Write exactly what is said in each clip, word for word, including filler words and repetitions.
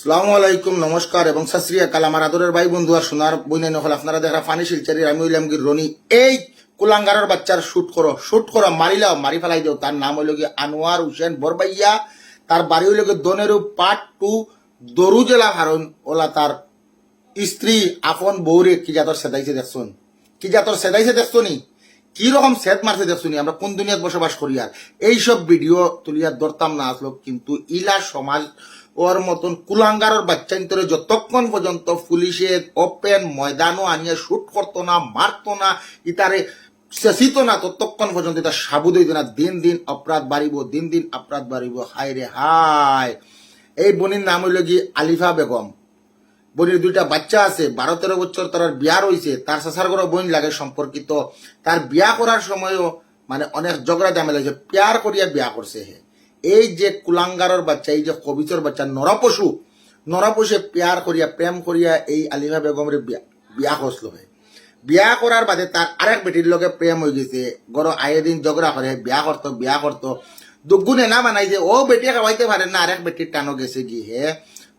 আসসালামু আলাইকুম, নমস্কার এবং সত শ্রী আকাল। আমার আদরের ভাই বন্ধু আর সোনার বইনাইন অকল, আপনারা দেখরা ফানি শিলচরের, আমি অইলাম গি রনি। এই কুলাঙ্গারর বাচ্চার শুট করো, শুট করো, মারিলাও, মারি ফালাই দেও। তার নাম অইলো গি আনোয়ার হোসেন বরবাইয়া, তার বাড়ি অইলো গি দনেরু পার্ট টু দরু জেলা। কারণ ওলা তার স্ত্রী আপন বউরে কি জাতর সেদাইছে দেখছনি, কি জাতর সেদাইছে দেখছনি, কি রকম সেদ মারছে দেখছনি। আমরা কোন দুনিয়াত বসবাস করি আর এইসব ভিডিও তুলিয়া ধরতাম না আসলো, কিন্তু ইলা সমাজ ওর মতন কুলাঙ্গারর বাচ্চাইন্তরে যতক্ষণ পর্যন্ত পুলিশে ওপেন ময়দানও আনিয়া শুট করতো না, মারতো না, ইতারে চেঁচিতো না, ততক্ষণ পর্যন্ত ইতা সাবুদ অইতো না। দিন দিন অপরাধ বাড়িবো, দিন দিন অপরাধ বাড়িবো। হায় রে হায়। এই বইনর নাম অইলো গি আলিফা বেগম। বইনর দুইটা বাচ্চা আছে, বারো তেরো বছর তারার বিয়া রইছে। তার চাচার ঘরো বইন লাগে সম্পর্কিত। তার বিয়া করার সময়ও মানে অনেক ঝগড়া ঝামেলা অইছে, প্যার করিয়া বিয়া করছে হে। এই যে কুলাঙ্গারর বাচ্চা, এই যে খবিছর বাচ্চা, নরপশু, নরপশুয়ে প্যার করিয়া, প্রেম করিয়া এই আলিফা বেগমরে বিয়া, বিয়া করছিল হে। বিয়া করার বাদে তার আরেক বেটির লগে প্রেম অইগেছে। ঘরো আয়ে দিন ঝগড়া করে, বিয়া করতো, বিয়া করতো। দুগুণে না বানাইছে, ও বেটি খাওয়াইতে পারে না, আরেক বেটির টানো গেছে গি হে।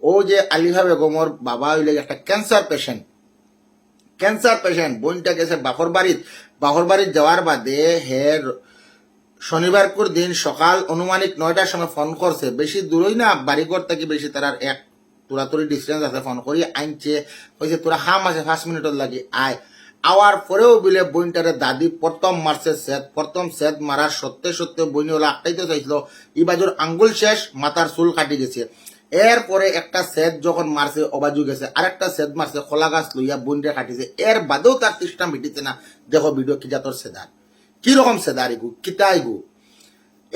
ও যে আলিফা বেগমর বাবা অইলে একটা ক্যান্সার পেশেন্ট, ক্যান্সার পেশেন্ট। বইনটা গেছে বাপর বাড়িত, বাপর বাড়িত যাওয়ার বাদে হে শনিবারকুর দিন সকাল আনুমানিক নয়টার সময় ফোন করছে। বেশি দূরই না, বাড়িঘর থাকি বেশি তারার এক তুরাতুরি ডিস্টেন্স আছে। ফোন করি আনছে, কইছে, "তোরা কাম আছে, পাঁচ মিনিটর লাগি আয়।" আওয়ার পরেও বিলে বইনটারে দাদি প্রথম মারছে সেদ, প্রথম সেদ মারার সত্যে সত্যে বইনে ওলা আটকাইতে চাইছিল, ই বাজুর আঙ্গুল শেষ, মাথার চুল কাটি গেছে। এরপরে একটা সেদ যখন মারছে, অবাজু গেছে, আরেকটা সেদ মারছে, কলা গাছ লইয়া বইনরে কাটিছে। এর বাদেও তার তৃষ্ণা মিটিছে না। দেখো ভিডিও কি জাতর সেদার, কি রকম সেদার ইগু, কিতা ইগু।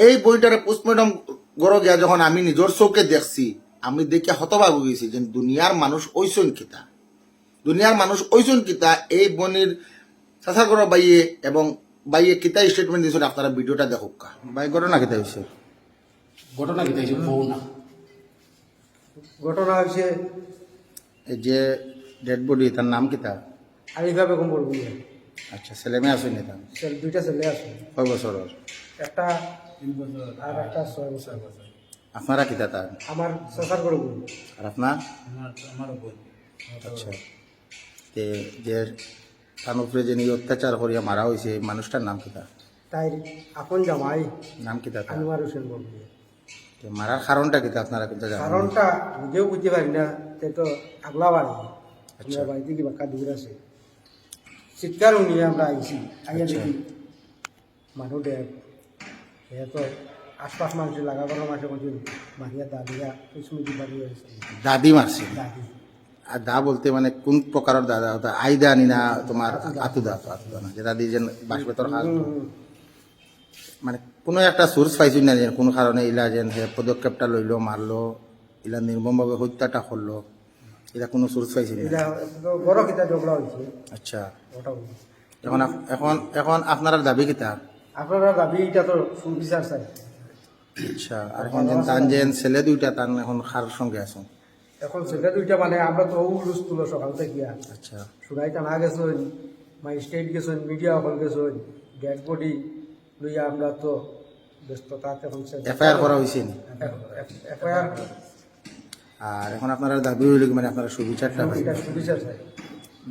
এই বইনটারে পোস্টমর্টম ঘরো গিয়া যখন আমি নিজর চউখে দেখছি, আমি দেখিয়া হতবাক অইগেছি যে দুনিয়ার মানুষ অইছইন কিতা, দুনিয়ার মানুষ অইছইন কিতা। এই বইনর চাচার ঘরর ভাইয়ে এবং ভাইয়ে কিতা স্টেটমেন্ট দিছইন, আপনারা ভিডিওটা দেখউক্কা। ভাই, ঘটনা কিতা অইছে? ঘটনা কিতা অইছে? বউ না। ঘটনা অইছে এই যে ডেড বডি, তার নাম কিতা? আলিফা বেগম বড়বুইয়া। আচ্ছা, ছেলে মেয়ে আছে নি তার? ছেলে, দুইটা ছেলে আছে। কয় বছরর? একটা তিন বছর আর একটা ছয় বছর। আপনারা কিতা তার? আমার চাচার ঘরর বইন। আর আপনার? আমার, আমার বইন। আচ্ছা। তে যে তান উপরে যে অত্যাচার করিয়া মারা অইছে, এই মানুষটার নাম কিতা? তাইর আপন জামাই। নাম কিতা তার? আনোয়ার হোসেন বড়বুইয়া। তে মারার কারণটা কিতা আপনারা কিতা জানইন? কারণটা নিজেও বুঝতে পারি না, তে তো আগলা বাড়ি। আচ্ছা। আমরা বাড়িতে কি বাক্কা দূর আছে। চিৎকার হুনিয়া আমরা আইছি, আইয়া আচ্ছা। দেখি মানুষ ডেড। হে তো আশপাশ মানুষে, লাগা ঘরর মানুষে কইছে, মারিয়া দাদিয়া কুচমুচি বাড়ি অইছে। দাদি মারছে? দাদি। আর দা বলতে মানে কোন প্রকারর দা? দা, দা, আইদা নি না তোমার আতুদা। আতুদা, আতুদা না, যেটা দিয়ে যেন বাঁশ বেতর কাজ। হুম, হুম। মানে কোনো একটা সোর্স পাইছইন না যে কোনো কারণে ইলা যেন হে পদক্ষেপটা লইলো, মারলো, ইলা নির্মমভাবে হত্যাটা করলো, ইলা কোনো সোর্স পাইছইন না? ইলা তো বড় কিতা ঝগড়া অইছে। আচ্ছা। ওটা অইছে। এখন আপ-, এখন, এখন আপনারার দাবি কিতা? আপনারার দাবি ইটা তো সুবিচার চাই। আচ্ছা, আর এখন যেন তান যেন ছেলে দুইটা তান এখন কার সঙ্গে আছইন? এখন ছেলে দুইটা মানে আমরা তো হুলস্থুল সকাল থাকিয়া। আচ্ছা। সুরাই থানা গেছইন, ম্যাজিস্ট্রেট গেছইন, মিডিয়া অকল গেছইন, ডেড বডি লইয়া আমরা তো ব্যস্ততাত এখন শেষ। এফআইআর করা অইছে নি? F-, F-, FIR. আর এখন আপনারার দাবি অইলো কি, মানে, আপনারা সুবিচারটা পাইন? সুবিচার, সুবিচার চাই।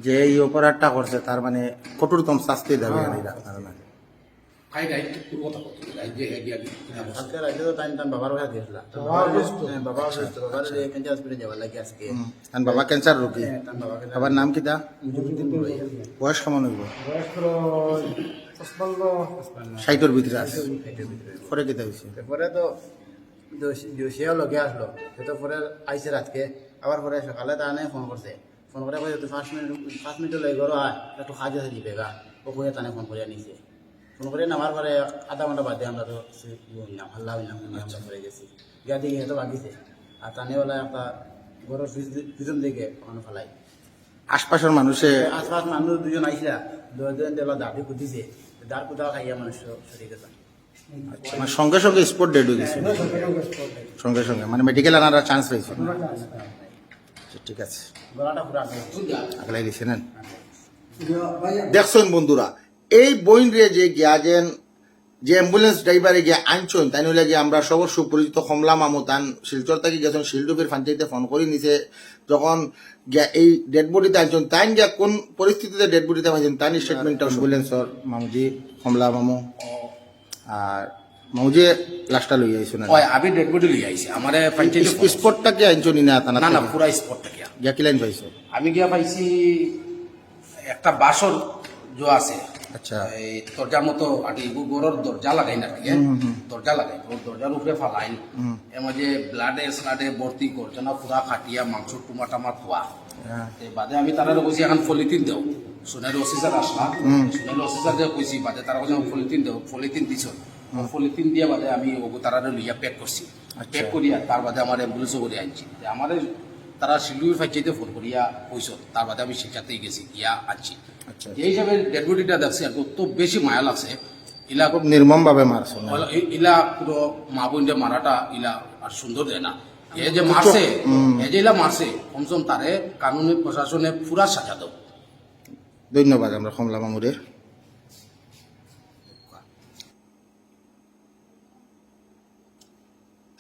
যে এই অপরাধটা করছে, তার, মানে, কঠোরতম শাস্তি দাবি হ্যাঁ। আনি আপনারা, মানে। খাই খাই একটু কথা বলতে, এই যে, এই যে, আমি আজকে রাইতে তো তাইন তান বাবার বাসাত গেছিলা। বাবা অসুস্থ। হ্যাঁ, বাবা অসুস্থ। বাবারে আচ্ছা। লইয়া ক্যান্সার হসপিটাল যাওয়ার লাগি আজকে। হুম, তান বাবা ক্যান্সার রোগী। হ্যাঁ, তান বাবা ক্যান্সার। বাবার নাম কিতা? মুজিবউদ্দিন বড়বুইয়া। বয়স কেমন অইবো? বয়স তো পঁচপান্ন। ষাইটর ভিতরে আছে। ষাইটর ভিতরে। পরে কিতা অইছে? এরপরে তো দোষ-, দোষীও লগে আসলো। সে তো পরে আইছে রাতকে। আবার পরে সকালে তানে ফোন করছে। ফোন করে কইছে, "তুই পাঁচ মিনিট, পাঁচ মিনিট লগে ঘরো আয়, একটু কাজ আছে দিবে গা।" ও কইয়া তানে ফোন করিয়া নিছে। ফোন করিয়া নেওয়ার পরে আধা ঘন্টা বাদে আমরা তো সে ইয়ে হইলাম, হাল্লা হইলাম, হইলাম, আচ্ছা। আমরা পরে গেছি। গিয়া দেখি হে তো ভাগিছে। আর তানে ওলা একটা ঘরর পিছ-, পিছন দিকে ওখানে ফালাই। আশপাশর মানুষে আশপাশ মানুষ দুইজন আইসা, দুইজন দিলা দাঁত খুদিছে, দাঁত খুদা খাইয়া মানুষ সরে গেছে। আচ্ছা, মানে সঙ্গে সঙ্গে স্পট ডেড অইগেছে? সঙ্গে সঙ্গে। সঙ্গে সঙ্গে, মানে মেডিকেল আনার চান্স পাইছে? আচ্ছা, ঠিক আছে। গলাটা পুরা আটকে গেছে। আগলাই গেছে না? দেখছইন বন্ধুরা, এই বইনরে যে গিয়া যেন যে অ্যাম্বুলেন্স ড্রাইভারে গিয়া আনছইন, তাইন অইলা গিয়া আমরার সবর সুপরিচিত কমলা মামু। তান শিলচর থাকি গেছইন, শিলডুবির পঞ্চায়েতে ফোন করি নিছে। যখন গিয়া এই ডেড বডিটা আনছইন, তাইন গিয়া কোন পরিস্থিতিতে ডেড বডিটা পাইছইন, তান স্টেটমেন্টটা অ্যাম্বুলেন্সর মামুজি, কমলা মামু। আর মামুজি লাশটা লইয়া আইছইন না? অয়, আমি ডেড বডি লইয়া আইছি। আমারে পঞ্চায়েতে ফোন করছে। স্পটটা কি আনছইন না, থানা না, না, থাকি? পুরা স্পটটা কি? গিয়া কিলাইন পাইছো? আমি গিয়া পাইছি একটা বাঁশর যে আছে, আচ্ছা। এই দরজার মতো আর কি, ঘরর দরজা লাগাইন আর কি, হুম, হুম। দরজা লাগাইন, ওই দরজার উপরে ফালাইন। হুম। এর মাঝে ব্লাডে স্লাডে ভর্তি, গর্দনা পুরা কাটিয়া, মাংস টুমা টামা থুয়া। হ্যাঁ। তে বাদে আমি তারারে কইছি, "এখন পলিথিন দেও।" সুনাইর ওসি স্যার আসলা, হুম। সুনাইর ওসি স্যাররে কইছি, বাদে তারা কইছে, "পলিথিন দেও।" পলিথিন দিছইন। হুম। পলিথিন দিয়া বাদে আমি ওগু তারারে লইয়া প্যাক করছি। আচ্ছা। প্যাক করিয়া তার বাদে আমার অ্যাম্বুলেন্সও করে আনছি। তে আমারে তারা শিলডুবির পঞ্চায়েতে ফোন করিয়া কইছইন, তার বাদে আমি শিলচরতেই গেছি, গিয়া আনছি। আচ্ছা। যে হিসাবে ডেড বডিটা দেখছি, আর অত বেশি মায়া লাগছে। ইলা খুব নির্মমভাবে মারছে না? ইলা, ই-, ইলা কোনো মা বোনরে মারাটা ইলা আর সুন্দর দেয় না। এ যে মারছে, হুম। এ যে ইলা মারছে, কমসে কম তারে কানুনি প্রশাসনে পুরা সাজা দেও। ধন্যবাদ আমরা কমলা মামুরে।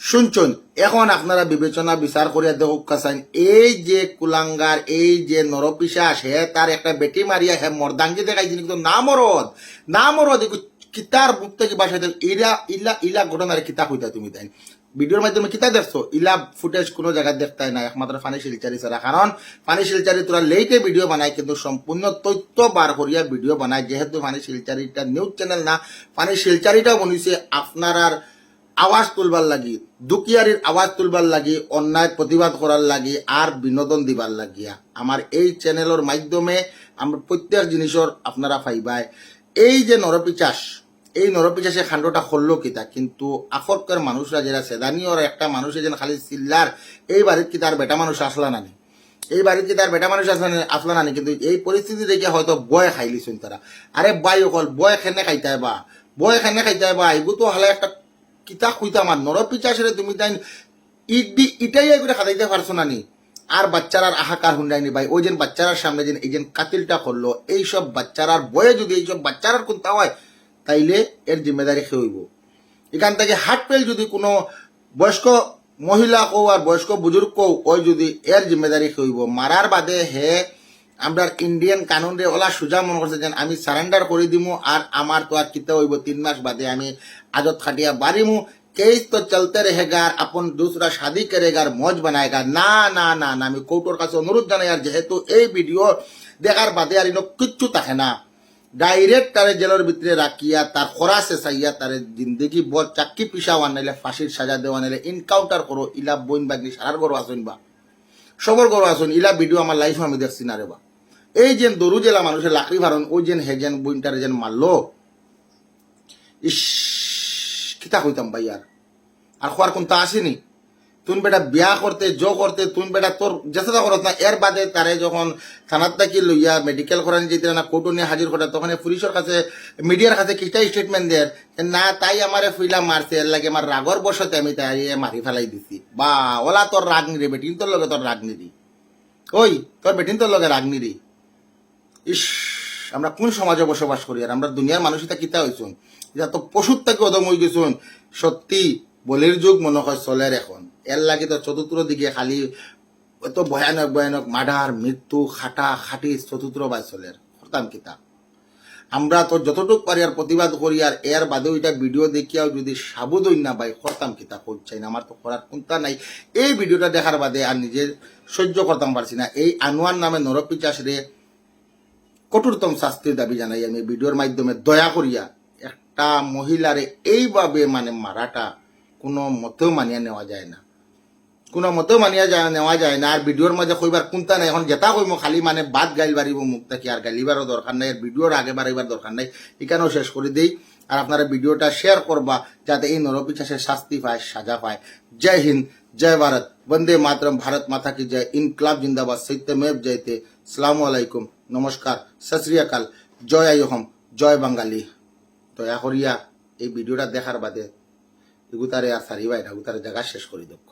শুনছইন, এখন আপনারা বিবেচনা বিচার করিয়া দেখউক্কা চাইন, এই যে কুলাঙ্গার, এই যে নরপিশাচ, হে তার একটা বেটি মারিয়া হে মর্দাঙ্গি দেখাইছে, কিন্তু না মরদ, না মরদ, এগু কিতার মুখ থাকি বাসাইতে, ইলা, ইলা, ইলা ঘটনারে কিতা কইতা তুমি তাইন? ভিডিওর মাধ্যমে কিতা দেখছো? ইলা ফুটেজ কোনো জাগাত দেখতায় না, একমাত্র ফানি শিলচারি ছাড়া। কারণ ফানি শিলচারি তোরা লেটে ভিডিও বানায়, কিন্তু সম্পূর্ণ তথ্য বার করিয়া ভিডিও বানায়। যেহেতু ফানি শিলচারিটা নিউজ চ্যানেল না, ফানি শিলচারিটা বনিছে আপনারার আওয়াজ তুলবার লাগি, দুখিয়ারির আওয়াজ তুলবার লাগি, অন্যায় প্রতিবাদ করার লাগি, আর বিনোদন দিবার লাগিয়া। আমার এই চ্যানেলর মাধ্যমে আমরা প্রত্যেক জিনিসর আপনারা পাইবায়। এই যে নরপিশাচ, এই নরপিশাচে কাণ্ডটা করলো কিতা? কিন্তু আফরকের মানুষরা যেরা সেদানি ওরা একটা মানুষে যেন খালি চিল্লার, এই বাড়িত কি তার বেটা মানুষ আসলা নানি? এই বাড়িত কি তার বেটা মানুষ আসলা না-, আসলা নানি? কিন্তু এই পরিস্থিতি দেখে হয়তো ভয় খাইলিছইন তারা। আরে ভাই অকল, ভয় কেনে খাইতায় বা? ভয় কেনে খাইতায় বা? এগু তো হালা একটা কিতা কইতাম আর, নরপিশাচরে তুমি তাইন ইডি ইটাই করে খাতাইতে পারছো না নি? আর বাচ্চারার হাহাকার হুনরায়নি ভাই, ওই যেন বাচ্চারার সামনে যেন এই যেন কাতিলটা করলো, এইসব বাচ্চারার ভয়ে যদি এইসব বাচ্চারার কুন্তা হয়, তাইলে এর জিম্মেদারি কে অইবো? এখান থেকে হার্ট ফেল যদি কোনো বয়স্ক মহিলা কও আর বয়স্ক বুজুর্গ কও, ওই যদি এর জিম্মেদারি কে অইবো? মারার বাদে হে আমরার ইন্ডিয়ান কানুনরে ওলা সুজা মনে করছে যেন আমি সারেন্ডার করি দিমু আর আমার তো আর কিতা অইবো, তিন মাস বাদে আমি আজত খাটিয়া বারিমু। কেস তো চলতে রেহেগা, আর আপন দুসরা শাদি করেগা, আর মজ বানায়েগা। না, না, না, না, আমি কোর্টর কাছে অনুরোধ জানাই, আর যেহেতু এই ভিডিও দেখার বাদে আর ইনো কিচ্ছু থাকে না, ডাইরেক্ট তারে জেলর ভিতরে রাখিয়া তার খোরাসে চাইয়া তারে জিন্দেগি ভর চাক্কি পিষাও, আর নাইলে ফাঁসির সাজা দেও, আর নাইলে এনকাউন্টার করো। ইলা বইন বাগনি সারার ঘরো আছইন বা সবর ঘরো আছইন, ইলা ভিডিও আমার লাইফে আমি দেখছি না রে বা। এই যেন দরু জেলা মানুষে লাকড়ি ফারন, ওই যেন হে যেন বইনটারে যেন মারলো। ইস, কিতা কইতাম ভাই আর? আর খোয়ার কুন্তা আসেনি? তুই বেটা বিয়া করতে, জো করতে, তুই বেটা তোর যেটা করত না, এর বাদে তারে যখন থানাত থাকি লইয়া মেডিকেল করানি যেতে না, কোর্টো নিয়ে হাজির করে, তখন পুলিশের কাছে, মিডিয়ার কাছে কিতা স্টেটমেন্ট দের, না, তাই আমারে ফুইলা মারছে, এর লাগি আমার রাগর বশতে আমি তাই মারি ফেলাই দিছি। বা, ওলা তোর রাগ নি রে, বেটিন তোর লগে তোর রাগ নি রে। ওই, তোর বেটিন তোর লগে রাগ নি রে। ইস, আমরা কোন সমাজে বসবাস করি? আর আমরা দুনিয়ার মানুষ ইতা কিতা অইছইন? ইতা তো পশুর থাকি অধম অই গেছইন। সত্যি, বলির যুগ মনে হয় চলের এখন। এর লাগি তো চতুর্থ দিকে খালি এত ভয়ানক ভয়ানক মার্ডার, মৃত্যু, খাটা খাটি চতুর্থ বায় চলের। করতাম কিতা? আমরা তো যতটুক পারি আর প্রতিবাদ করি, আর এর বাদেও ইটা ভিডিও দেখিয়াও যদি সাবুদ অই না ভাই, করতাম কিতা? করছাই না, আমার তো করার কুন্তা নাই। এই ভিডিওটা দেখার বাদে আর নিজে সহ্য করতাম পারছি না। এই আনোয়ার নামে নরপিশাচরে কঠোরতম শাস্তির দাবি জানাই আমি ভিডিওর মাধ্যমে। দয়া করিয়া একটা মহিলারে এইভাবে মানে মারাটা কোনো মতেও মানিয়া নেওয়া যায় না, কোনো মতেও মানিয়া যায়, নেওয়া যায় না। আর ভিডিওর মাঝে কইবার কুন্তা নাই, এখন যেটা কইমু খালি মানে বাদ গাইল বাড়িব মুখ থাকি, আর গালিবারও দরকার নাই, আর ভিডিওর আগে বাড়াইবার দরকার নাই। এখানেও শেষ করে দেই, আর আপনারা ভিডিওটা শেয়ার করবা যাতে এই নরপিশাচে শাস্তি পায়, সাজা পায়। জয় হিন্দ, জয় ভারত, বন্দে মাতরম, ভারত মাতা কি জয়, ইনকলাব জিন্দাবাদ, সত্যমেব জয়তে। আসসালামু আলাইকুম, নমস্কার, সত শ্রী আকাল, জয় আই অসম, জয় বাঙালি। দয়া করিয়া এই ভিডিওটা দেখার বাদে এগুতারে আর সারিবাই না, এগুতারে জাগা শেষ করি দেউক্কা।